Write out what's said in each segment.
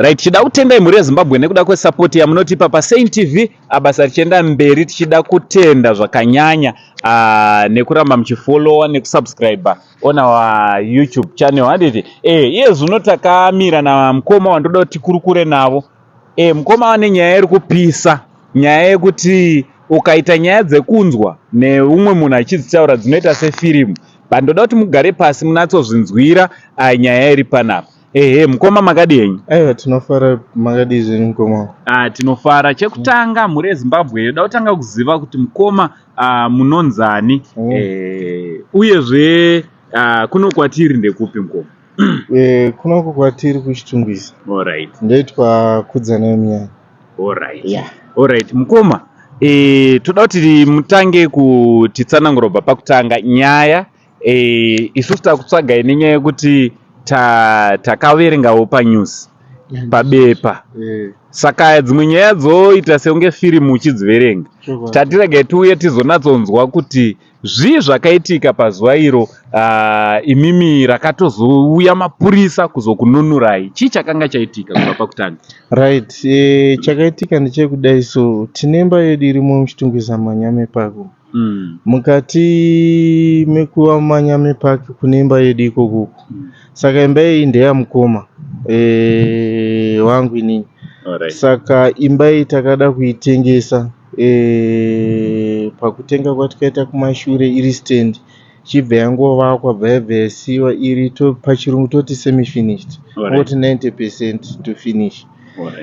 Right, tichida kutenda mhuri yeZimbabwe nekuda kwesapoti yamunotipa paSaint TV. Basa richienda mberi, tichida kutenda zvakanyanya nekuramba muchifollowa nekusubscribe on our YouTube channel, handiti? Iye zvino takamira namukoma wandoda kuti tikurukure navo. Mukoma vane nyaya iri kupisa, nyaya yekuti ukaita nyaya dzekunzwa neumwe munhu achidzitaura dzinoita sefirimu, but ndoda kuti mugare pasi munatsozvinzwira nyaya iri panapa. Ehe, mukoma, makadi henyu? Aiwa, tinofara. Makadii zvenyu, mukoma? Ah, tinofara. Chekutanga, mhuri yeZimbabwe yoda kutanga kuziva kuti mukoma munonzani, uyezve kuno kwatiri ndekupi, mukoma? Kunoko kwatiri kuChitungwiza. Ndoitwa Kudzanai Munyanya. Alright, mukoma, toda kuti mutange kutitsanangura kubva pakutanga nyaya. Isusu takutsvagai nenyaya yekuti takaverengawo panews, pabepa, saka dzimwe nyaya dzoita sekunge firimu uchidziverenga. Tatiregai tiuye tizonatsonzwa kuti zvii zvakaitika pazuva iro imimi rakatozouya mapurisa kuzokununurai. Chii chakanga chaitika kubva pakutanga? Right, chakaitika ndechekudai. So tine imba yedu irimo muChitungwiza, Manyame Park. Mukati mekuva muManyame Park kune imba yedu ikokoko. Saka imba iyi ndeyamukoma wangu inini. Saka imba iyi takada kuitengesa. Pakutenga kwatikaita kumashure, iri stand, ichibva yangovakwa, bva yabva yasiyiwa iri, pachirungu toti semi finished, oti 90% to finish.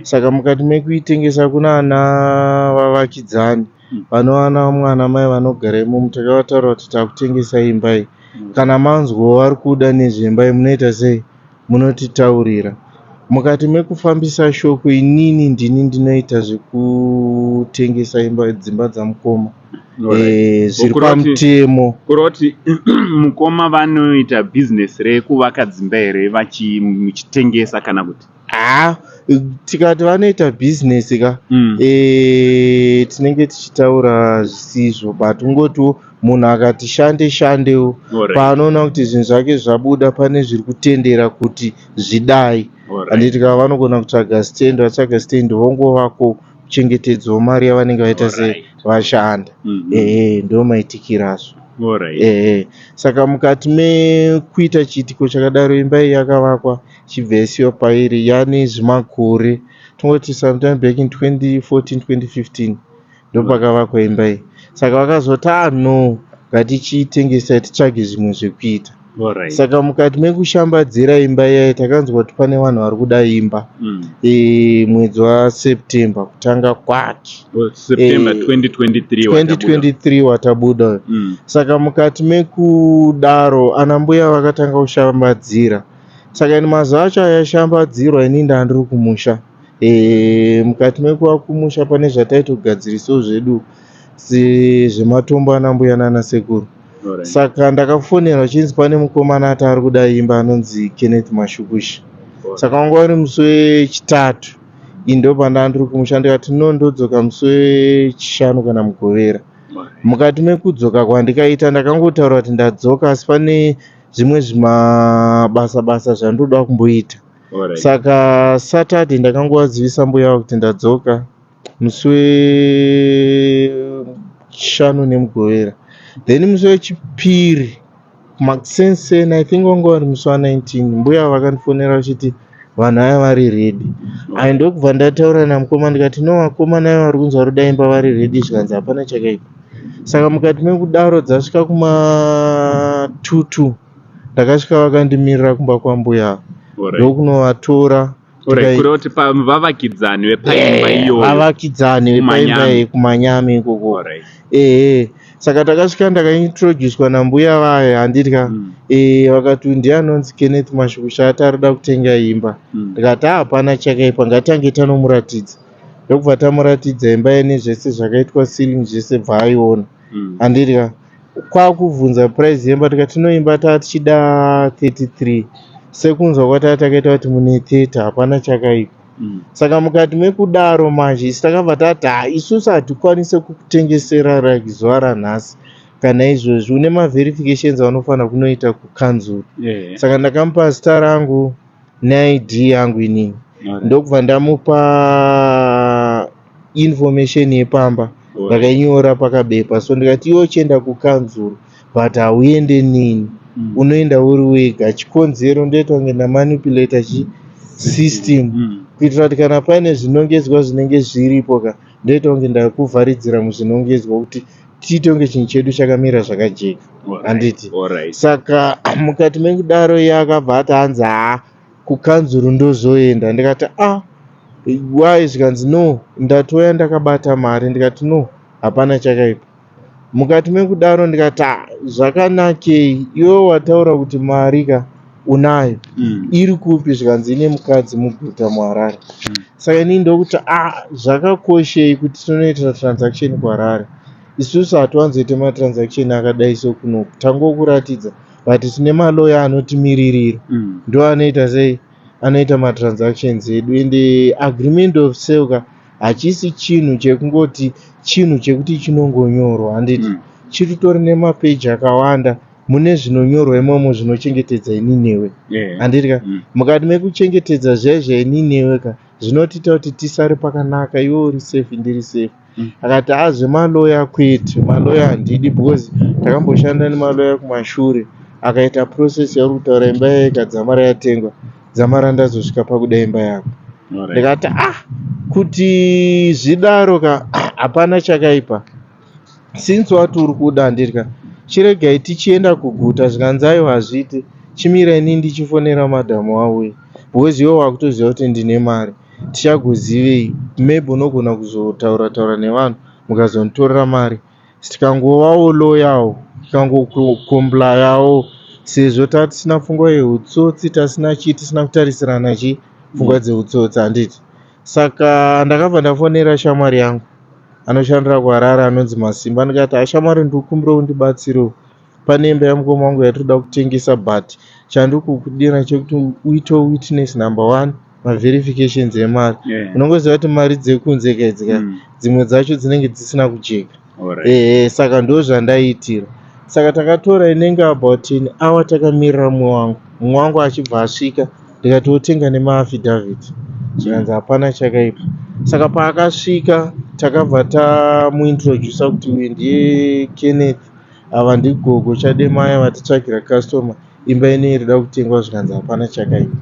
Saka mukati mekuitengesa kuna ana vavakidzani vanowana mwana mai vanogara imomo, takavataura kuti takutengesa imba iyi. Kana manzwawo vari kuda nezvemba iyi, munoita sei? Munotitaurira. Mukati mekufambisa shoko, inini ndini ndinoita zvekutengesa imba, dzimba dzamukoma zviri pamutemo. Kureva kuti mukoma vanoita bhizinesi rekuvaka dzimba here, muchitengesa, kana kuti? Ha, tikati vanoita bhizinesi ka, tinenge tichitaura zvisizvo, but ungotiwo munhu akati shande shandewo, paanoona kuti zvinhu zvake zvabuda, pane zviri kutendera kuti zvidai, handiti ka? Vanogona kutsvaga stand, vatsvaga stand, vongovako kuchengetedzawo mari yavanenge vaita sei, vashanda. Ehe, ndo maitikiro azvo. Ehe, saka mukati mekuita chiitiko chakadaro, imba iyi yakavakwa, ichibva yasiyiwa pairi yane zvimakore. Tongoti sometime back in 2014, 2015 ndopakavakwa imba iyi. Saka vakazoti, "Ah no, ngatichiitengesai, titsvage zvimwe zvekuita." Saka mukati mekushambadzira imba iyai, takanzwa kuti pane vanhu vari kuda imba. Mwedzi waSeptember kutanga kwake. Well, September 2023 watabuda. 2023 watabuda. Saka mukati mekudaro, ana mbuya vakatanga kushambadzira. Saka ini mazuva acho ayashambadzirwa, ini ndandiri kumusha. Mukati mekuva kumusha, pane zvataitogadzirisawo zvedu sezvematombo, ana mbuya nana sekuru. Saka ndakafonerwa chinzi pane mukomana ati ari kuda imba, anonzi Kenneth Mashukushi. Saka wanga uri musi weChitatu, ini ndopandanga ndiri kumusha. Ndikati no, ndodzoka musi weChishanu kana Mugovera. Mukati mekudzoka kwandikaita, ndakangotaura kuti ndadzoka, asi pane zvimwe zvimabasa basa zvandoda kumboita. Saka Saturday ndakangovazivisa mbuya avo kuti ndadzoka musi weChishanu neMugovera. Then musi weChipiri makuseni, I think wanga uri musi wa19, mbuya vakandifonera vachiti vanhu aya vari ready. Ai, ndokubva ndataura namukoma, ndikati no, vakomana ava vari kunzi vari kuda imba vari ready. Zvikanzi hapana chakaipa. Saka mukati mekudaro, dzasvika kuma 22, ndakasvika vakandimirira kumba kwambuya ava. Ndokunovatora. Kureva kuti vavakidzani vepaimba iyoyo? Vavakidzani vepaimba. Kumanyame. Iyi kuManyame ikoko. Ehe, saka takasvika, ndakaintroducwa nambuya vaya, handitya? Vakati ndiye anonzi Kenneth Mashukusha, ati arida kutenga imba. Ndikati hapana chakaipa, ngatange tanomuratidza. Ndokubva tamuratidza imba ine zvese zvakaitwa, ceiling, zvese, bva aiona, handitya? Kwakubvunza price yemba, tikati tinoimba taa tichida 33, sekunzwa kwataa takaita kuti mune 30, hapana chakaipa. Saka mukati mekudaro manje, isu takabva tati ha, isusu hatikwanise kukutengesera like zuva ranhasi kana izvozvi, une maverifications aunofanira kunoita kukanzuru. Saka ndakamupa zita rangu neID yangu inini. Ndokubva ndamupa information yepamba, ndakainyora pakabepa. So ndikati, iwe uchienda kukanzuru, but hauende nini, unoenda uri wega. Chikonzero, ndoita kunge ndamanipulata chi system kuitira kuti kana paine zvinongedzwa zvinenge zviripo ka, ndoita kunge ndakuvharidzira muzvinongedzwa kuti tiite kunge chinhu chedu chakamira zvakajeka, handiti? Saka mukati mekudaro, iye akabva ati, hanzi, "Haa, kukanzuru ndozoenda." Ndikati, "A, why?" Zvikanzi, "No, ndatouya ndakabata mari." Ndikati, "No, hapana chakaipa." Mukati mekudaro ndikati, "Ah, zvakanakei, iwe wataura kuti mari ka unayo, iri kupi?" Zvikanzi, "Ine mukadzi muguta muHarare." Saka inini ndokuti, "A, zvakakoshei kuti tinoitira transaction kuHarare? Isusu hatiwanzoite matransaction akadai sokunoku, tangokuratidza, but tine maloya anotimiririra, ndo anoita sei, anoita matransactions edu. Ende agreement of sale ka hachisi chinhu chekungoti chinhu chekuti chinongonyorwa, handiti? Chiritori nemapeji akawanda mune zvinonyorwa imomo zvinochengetedza ini newe, handiti ka? Mukati mekuchengetedza zvaizva ini newe ka, zvinotiita kuti tisare pakanaka, iwe uri safe, ndiri safe. Akati, "A, zvemaloya kwete, maloya handidi, because takamboshanda nemaloya kumashure, akaita process yauri kutaura, imba yaika dzamara yatengwa, dzamara ndazosvika pakuda imba yako." Ndikati, "Ah, kuti zvidaro ka, hapana chakaipa. Since wati uri kuda, handiti ka, chiregai tichienda kuguta." Zvikanzi, "Aiwa, hazviiti, chimira ini ndichifonera madhamu auye, because iwe wakutoziva kuti ndine mari, tichagozivei? Maybe unogona kuzotaura taura nevanhu mukazonditorera mari. Tikangovawo loyal, tikangokomplayawo, sezvo tatisina pfungwa yeutsotsi, tasina chii, tisina kutarisirana chi pfungwa dzeutsotsi, handiti?" Saka ndakabva ndafonera shamwari yangu anoshandira kuHarare anonzi Masimba. Ndikati, "Ashamwari, ndikukumbira undibatsirewo pane imba yamukoma wangu yatinoda kutengesa, but chandiri kukudira chekuti uitewo witness number one, maverifications emari. Unongoziva kuti mari dzekunze kaidzi ka, dzimwe dzacho dzinenge dzisina kujeka." Ehe, saka ndo zvandaiitira. Saka takatora inenge about an hour takamirira mumwe wangu. Mumwe wangu achibva asvika, ndikati, "Wotenga nemaaffidavit." Zvikanzi, "Hapana chakaipa." Saka paakasvika, takabva tamuintrodusa kuti uyu ndiye Kenneth, ava ndigogo Chademaya vatitsvagira customer, imba inei irikuda kutengwa. Zvikanzi, "Hapana chakaipa."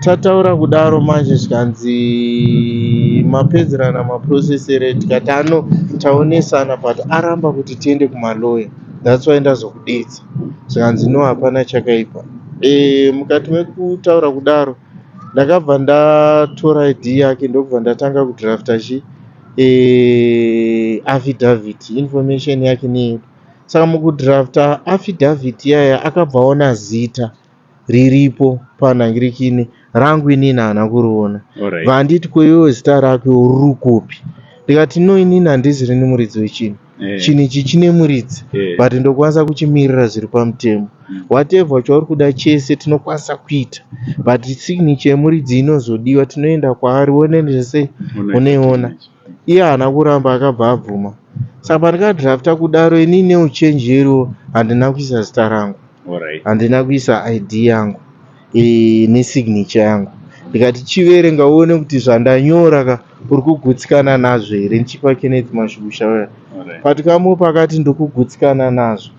Tataura kudaro manje, zvikanzi, "Mapedzerana maprocess here?" Tikati, "Ano, taonesana, but aramba kuti tiende kumaloya, that's why ndazokudedza." Zvikanzi, "No, hapana chakaipa." Mukati mekutaura kudaro, ndakabva ndatora ID yake, ndokubva ndatanga kudrafta chi affidavit, information yake neyedu. Saka mukudrafta affidavit iyaya, akabva aona zita riripo panhangirikini rangu, inini haana kuriona. Vanditi, "Ko iwewe zita rako riri kupi?" Ndikati, "No, inini handizirini muridzi wechinhu. Chinhu ichi chine muridzi, but ndokwanisa kuchimirira zviri pamutemo. Whatever chauri kuda chese tinokwanisa kuita, but signature yemuridzi inozodiwa. Tinoenda kwaari, onene sei, unoiona." Iye haana kuramba, akabva abvuma. Saka pandikadrafta kudaro, inini neuchenjeriwo handina kuisa zita rangu, handina kuisa ID yangu nesignature yangu. Ndikati, "Chiverenga uone kuti zvandanyora ka uri kugutsikana nazvo here," ndichipa Kenneth Mashusha uya. Patikamupa, akati, "Ndikugutsikana nazvo.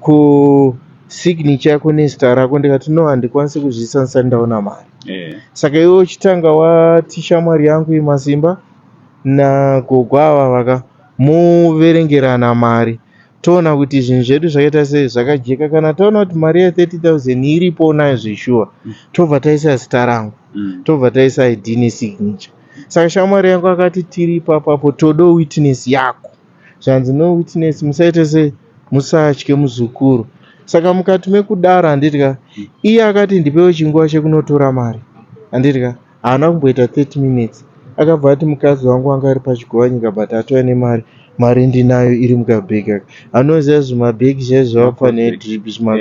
Ko signature yako nezita rako?" Ndikati, "No, handikwanisi kuzviisa ndisati ndaona mari. Saka iwe uchitanga wati shamwari yangu iMasimba nagogo ava vaka muverengerana mari, toona kuti zvinhu zvedu zvakaita sei, zvakajeka. Kana taona kuti mari ye30 000 iripo nayo zveshuwa, tobva taisa zita rangu, tobva taisa ID nesignature." Saka shamwari yangu akati, "Tiri ipapapo, todo witness yako." Zvanzi, "No witness, musaite sei, musatye muzukuru." Saka mukati mekudaro, handiti ka, iye akati, "Ndipewo chinguva chekunotora mari," handiti ka? Haana kumboita 30 minutes, akabva ati, "Mukadzi wangu anga ari pachigowanyika, but atouya nemari. Mari ndinayo, iri mukabhegi aka." Anoziva zvimabhegi chaizvo zvavapa nedrip zvima.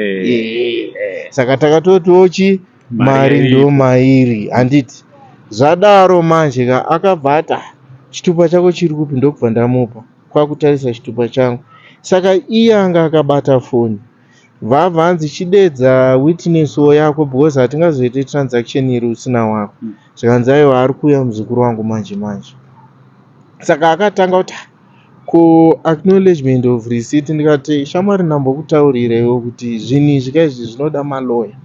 Saka takatotiwo chi mari ndo mairi, handiti? Zvadaro manje ka, akabva ati, "Ah, chitupa chako chiri kupi?" Ndokubva ndamupa, kwakutarisa chitupa changu. Saka iye anga akabata foni. Vabva hanzi chidedza witness wo yako because hatingazoite transaction iri usina wako. Zvikanzi aiwa, ari kuuya muzukuru wangu manje manje. Saka akatanga kuti, "Ah, ko acknowledgement of receipt?" Ndikati, "Shamwari, ndambokutaurira iwe kuti zvinhu izvi kaizvi zvinoda maloya."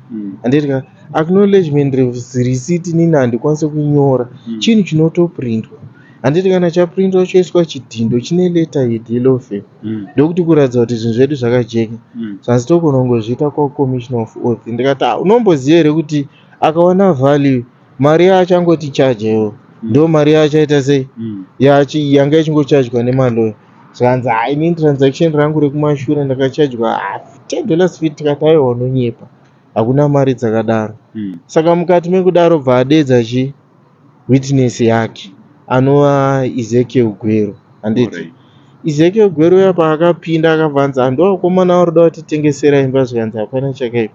Handiti ka, acknowledgement of receipt inini handikwanisi kunyora. Chinhu chinotoprintwa, handiti? Kana chaprintwa, choiswa chidhindo chine letterhead yelaw firm, ndokuti kuratidza kuti zvinhu zvedu zvakajeka. Zvanzi togona kungozviita kwacommissioner of oath. Ndikati, "Ah, unomboziva here kuti akaona value, mari yaachangoti chaja iwo ndo mari yaachaita sei yanga ichingochajwa nemaloya?" Zvikanzi, "Ha, inini transaction rangu rekumashure ndakachajwa $10 fee." Tikati, "Aiwa, unonyepa, hakuna mari dzakadaro." Saka mukati mekudaro bva adedza chi witness yake anova Ezekiel Gwero, handiti? Ezekiel Gwero uya paakapinda akabva anzi, "Handiwo vakomana vari kuda kutitengesera imba?" Zvikanzi, "Hapana chakaipa."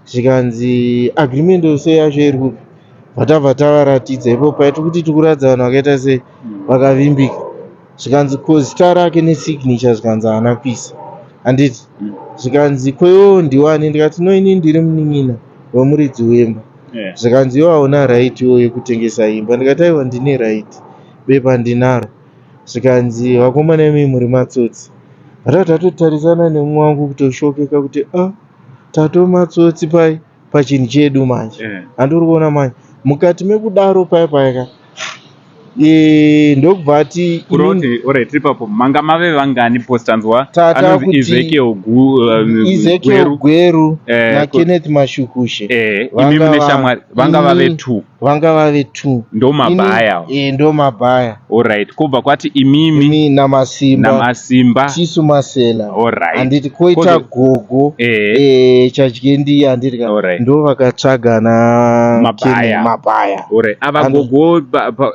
Zvikanzi, "Agreement yose yacho iri kupi?" Bva tavaratidza ipo paiti kuti tikuratidza vanhu vakaita sei, vakavimbika. Zvikanzi, "Ko zita rake nesignature?" Zvikanzi, "Haana kuisa," handiti? Zvikanzi, "Kwewo ndiwani?" Ndikati, "No, ini ndiri munin'ina wemuridzi wemba." Zvikanzi, "Iwe hauna right iwo yekutengesa imba." Ndikati, "Aiwa, ndine right, bepa ndinaro." Zvikanzi, "Vakomana imi muri matsotsi." Vatava tatotarisana nemumwe wangu kutoshokeka kuti a tatomatsotsi pai pachinhu chedu manje. Handiri kuona manje mukati mekudaro paya paya ndokubva ati Kureva kuti, alright, tiri papo, manga mave vangani postanzwa Tata anonzi kuti Ezekiel Ezekiel Gweru. Gweru naKenneth Mashukushe. Imi mune shamwari vanga vave two. Vanga vave two. Ndo mabhaya. Ndo mabhaya. Alright, kubva kwati imimi imi naMasimba. NaMasimba. Tisu masela. Handiti? Koita gogo Chadyendi, handiti ka? Ndo vakatsvaga na Mabhaya. Mabhaya. Alright, ava gogo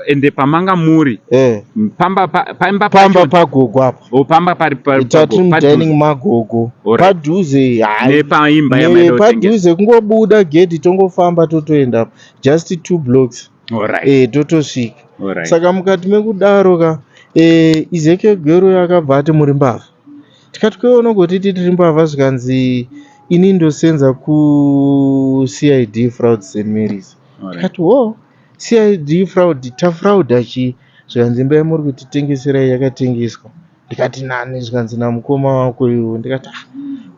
ende pamanga muri pamba paimba pamba pacho pagogo apa. O, pamba pari Tatiri padhuze. Mudining magogo. Padhuze, hai. Nepaimba yamaida kutengesa. Padhuze, kungobuda gedhi tongofamba totoenda, just two blocks. Totosvika. Saka mukati mekudaro ka, Ezekiel Gwero yakabva ati, "Muri mbavha." Tikati, "Kwewe unogotiti tiri mbavha?" Zvikanzi, "Ini ndosenza kuCID fraud St Mary's." Tikati, "Ho, CID fraud, tafrauda chii?" Zvikanzi, "Imba yamuri kutitengeserai yakatengeswa." Ndikati, "Nani?" Zvikanzi, "Namukoma wako iwo." Ndikati, "Ah,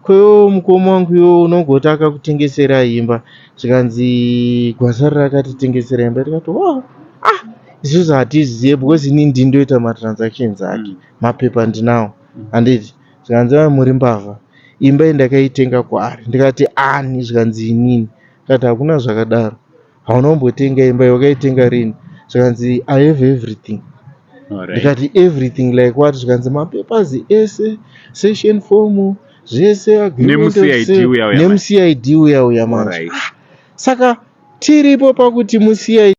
kwewo mukoma wangu iwo unogoti akakutengeserai imba?" Zvikanzi, "Gwasari rakatitengesera imba." Ndikati, "Wo, ah, isusu hatizive because ini ndindoita matransactions ake, mapepa ndinawo, handiti?" Zvikanzi, "Ava muri mbavha, imba iyi ndakaitenga kwaari." Ndikati, "Ani?" Zvikanzi, "Inini." Ndikati, "Hakuna zvakadaro, hauna kumbotenga imba iyi, wakaitenga rini?" Zvikanzi, "I have everything." Ndikati, "Everything like what?" Zvikanzi, "Mapapers ese, cession form, zvese, agreement of NemuCID sale." uya uya. NemuCID uya uya manje. Saka tiripo pakuti muCID